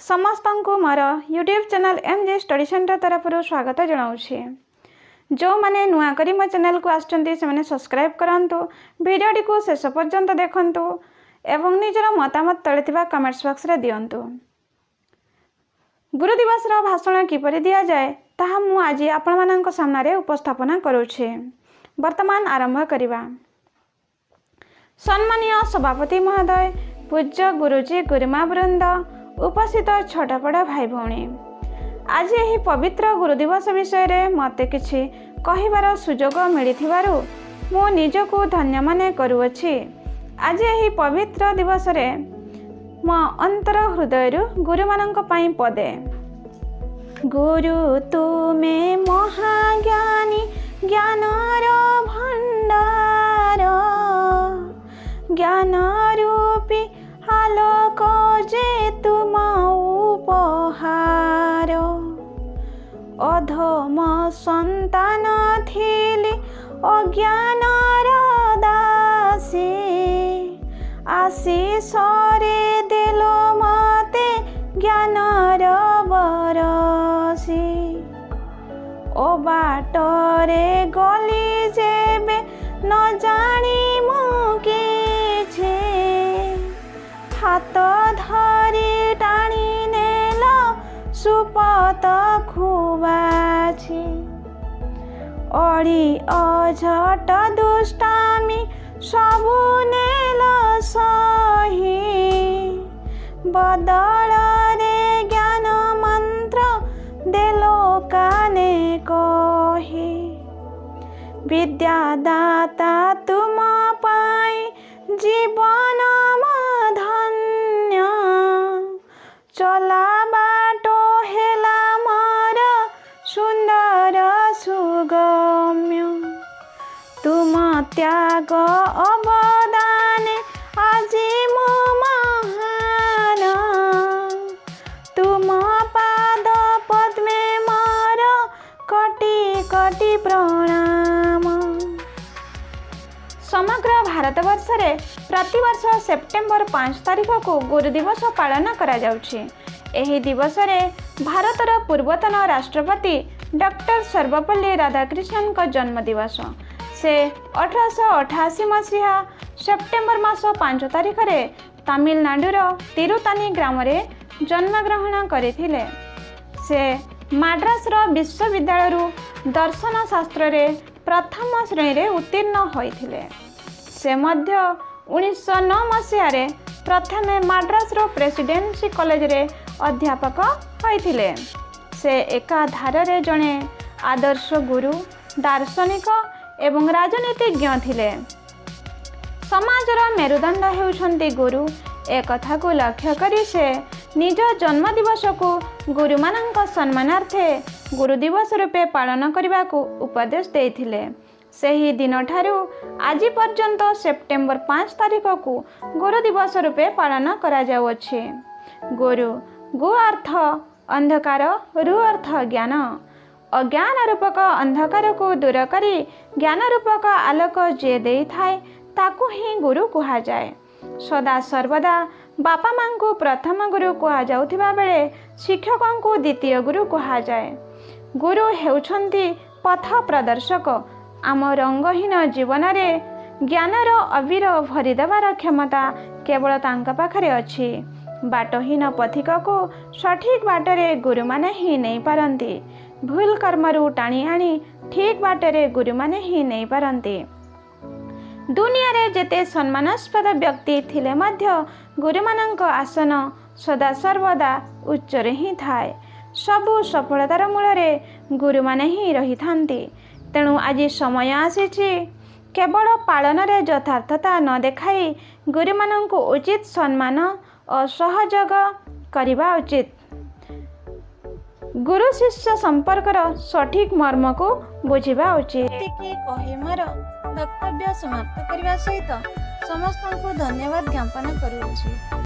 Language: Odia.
ସମସ୍ତଙ୍କୁ ମୋର YouTube channel M G study centre ତରଫରୁ ସ୍ୱାଗତ ଜଣାଉଛି। ଯେଉଁମାନେ ନୂଆ କରି ମୋ ଚ୍ୟାନେଲ୍କୁ ଆସୁଛନ୍ତି, ସେମାନେ ସବସ୍କ୍ରାଇବ୍ କରନ୍ତୁ, ଭିଡ଼ିଓଟିକୁ ଶେଷ ପର୍ଯ୍ୟନ୍ତ ଦେଖନ୍ତୁ ଏବଂ ନିଜର ମତାମତ ତଳେ ଥିବା କମେଣ୍ଟସ୍ ବକ୍ସରେ ଦିଅନ୍ତୁ। ଗୁରୁ ଦିବସର ଭାଷଣ କିପରି ଦିଆଯାଏ, ତାହା ମୁଁ ଆଜି ଆପଣମାନଙ୍କ ସାମ୍ନାରେ ଉପସ୍ଥାପନା କରୁଛି। ବର୍ତ୍ତମାନ ଆରମ୍ଭ କରିବା। ସମ୍ମାନୀୟ ସଭାପତି ମହୋଦୟ, ପୂଜ୍ୟ ଗୁରୁଜୀ, ଗୁରୁମା ବୃନ୍ଦ, ଉପସ୍ଥିତ ଛୋଟ ବଡ଼ ଭାଇ ଭଉଣୀ, ଆଜି ଏହି ପବିତ୍ର ଗୁରୁ ଦିବସ ବିଷୟରେ ମୋତେ କିଛି କହିବାର ସୁଯୋଗ ମିଳିଥିବାରୁ ମୁଁ ନିଜକୁ ଧନ୍ୟ ମନେ କରୁଅଛି। ଆଜି ଏହି ପବିତ୍ର ଦିବସରେ ମୋ ଅନ୍ତର ହୃଦୟରୁ ଗୁରୁମାନଙ୍କ ପାଇଁ ପଦେ। ଗୁରୁ ତୁମେ ମହାଜ୍ଞାନୀ, ଜ୍ଞାନର ଭଣ୍ଡାର। ଜ୍ଞାନ ରୂପୀ ଆଲୋକ ଯେ ତୁମ ଉପହାର। ଅଧମ ସନ୍ତାନ ଥିଲି, ଅଜ୍ଞାନର ଦାସୀ। ଆଶିଷରେ ଦେଲ ମତେ ଜ୍ଞାନର ବରସି। ଓ ବାଟରେ ଗଲି ଯେବେ ନ ଜାଣି ମୁଁ କିଛି, ହାତ ଧରି ଟାଣି ନେଲ ସୁପଥ ବାଛି। ଅଳି ଅଝଟ ଦୁଷ୍ଟାମି ସବୁ ନେଲ ସହି, ବଦଳରେ ଜ୍ଞାନ ମନ୍ତ୍ର ଦେଲ କାନେ କହି। ବିଦ୍ୟାଦାତା ତୁମ ପାଇଁ ଜୀବନ ମୋ ଧନ୍ୟ। ଚଲା ବାଟ ହେଲା ମୋର ସୁନ୍ଦର ସୁଗମ୍ୟ। ତୁମ ତ୍ୟାଗ ଅବଦାନେ ଆଜି ମୁଁ ମହାନ। ତୁମ ପାଦ ପଦ୍ମେ ମୋର କୋଟି କୋଟି ପ୍ରଣାମ। ସମଗ୍ର ଭାରତବର୍ଷରେ ପ୍ରତିବର୍ଷ ସେପ୍ଟେମ୍ବର 5 ତାରିଖକୁ ଗୁରୁ ଦିବସ ପାଳନ କରାଯାଉଛି। ଏହି ଦିବସରେ ଭାରତର ପୂର୍ବତନ ରାଷ୍ଟ୍ରପତି ଡକ୍ଟର ସର୍ବପଲ୍ଲୀ ରାଧାକ୍ରିଷ୍ଣନଙ୍କ ଜନ୍ମଦିବସ। ସେ 1888 ମସିହା ସେପ୍ଟେମ୍ବର ମାସ 5 ତାରିଖରେ ତାମିଲନାଡୁର ତିରୁତାନି ଗ୍ରାମରେ ଜନ୍ମଗ୍ରହଣ କରିଥିଲେ। ସେ ମାଡ୍ରାସର ବିଶ୍ୱବିଦ୍ୟାଳୟରୁ ଦର୍ଶନ ଶାସ୍ତ୍ରରେ ପ୍ରଥମ ଶ୍ରେଣୀରେ ଉତ୍ତୀର୍ଣ୍ଣ ହୋଇଥିଲେ। ସେ ମଧ୍ୟ 1909 ମସିହାରେ ପ୍ରଥମେ ମାଡ୍ରାସର ପ୍ରେସିଡେନ୍ସି କଲେଜରେ ଅଧ୍ୟାପକ ହୋଇଥିଲେ। ସେ ଏକାଧାରରେ ଜଣେ ଆଦର୍ଶ ଗୁରୁ, ଦାର୍ଶନିକ ଏବଂ ରାଜନୀତିଜ୍ଞ ଥିଲେ। ସମାଜର ମେରୁଦଣ୍ଡ ହେଉଛନ୍ତି ଗୁରୁ, ଏକଥାକୁ ଲକ୍ଷ୍ୟ କରି ସେ ନିଜ ଜନ୍ମଦିବସକୁ ଗୁରୁମାନଙ୍କ ସମ୍ମାନାର୍ଥେ ଗୁରୁ ଦିବସ ରୂପେ ପାଳନ କରିବାକୁ ଉପଦେଶ ଦେଇଥିଲେ। ସେହି ଦିନଠାରୁ ଆଜି ପର୍ଯ୍ୟନ୍ତ ସେପ୍ଟେମ୍ବର 5 ତାରିଖକୁ ଗୁରୁ ଦିବସ ରୂପେ ପାଳନ କରାଯାଉଅଛି। ଗୁରୁ, ଗୁ ଅର୍ଥ ଅନ୍ଧକାର, ରୁ ଅର୍ଥ ଜ୍ଞାନ। ଅଜ୍ଞାନ ରୂପକ ଅନ୍ଧକାରକୁ ଦୂର କରି ଜ୍ଞାନ ରୂପକ ଆଲୋକ ଯିଏ ଦେଇଥାଏ, ତାକୁ ହିଁ ଗୁରୁ କୁହାଯାଏ। ସଦା ସର୍ବଦା ବାପା ମାଙ୍କୁ ପ୍ରଥମ ଗୁରୁ କୁହାଯାଉଥିବା ବେଳେ ଶିକ୍ଷକଙ୍କୁ ଦ୍ୱିତୀୟ ଗୁରୁ କୁହାଯାଏ। ଗୁରୁ ହେଉଛନ୍ତି ପଥ ପ୍ରଦର୍ଶକ। ଆମ ରଙ୍ଗହୀନ ଜୀବନରେ ଜ୍ଞାନର ଅବିର ଭରିଦେବାର କ୍ଷମତା କେବଳ ତାଙ୍କ ପାଖରେ ଅଛି। ବାଟହୀନ ପଥିକକୁ ସଠିକ୍ ବାଟରେ ଗୁରୁମାନେ ହିଁ ନେଇପାରନ୍ତି। ଭୁଲ କର୍ମରୁ ଟାଣି ଆଣି ଠିକ୍ ବାଟରେ ଗୁରୁମାନେ ହିଁ ନେଇପାରନ୍ତି। ଦୁନିଆରେ ଯେତେ ସମ୍ମାନାସ୍ପଦ ବ୍ୟକ୍ତି ଥିଲେ ମଧ୍ୟ ଗୁରୁମାନଙ୍କ ଆସନ ସଦାସର୍ବଦା ଉଚ୍ଚରେ ହିଁ ଥାଏ। ସବୁ ସଫଳତାର ମୂଳରେ ଗୁରୁମାନେ ହିଁ ରହିଥାନ୍ତି। ତେଣୁ ଆଜି ସମୟ ଆସିଛି, କେବଳ ପାଳନରେ ଯଥାର୍ଥତା ନ ଦେଖାଇ ଗୁରୁମାନଙ୍କୁ ଉଚିତ ସମ୍ମାନ ଓ ସହଯୋଗ କରିବା ଉଚିତ। ଗୁରୁ ଶିଷ୍ୟ ସମ୍ପର୍କର ସଠିକ୍ ମର୍ମକୁ ବୁଝିବା ଉଚିତ। ଏତିକି କହି ମୋର ବକ୍ତବ୍ୟ ସମାପ୍ତ କରିବା ସହିତ ସମସ୍ତଙ୍କୁ ଧନ୍ୟବାଦ ଜ୍ଞାପନ କରୁଅଛି।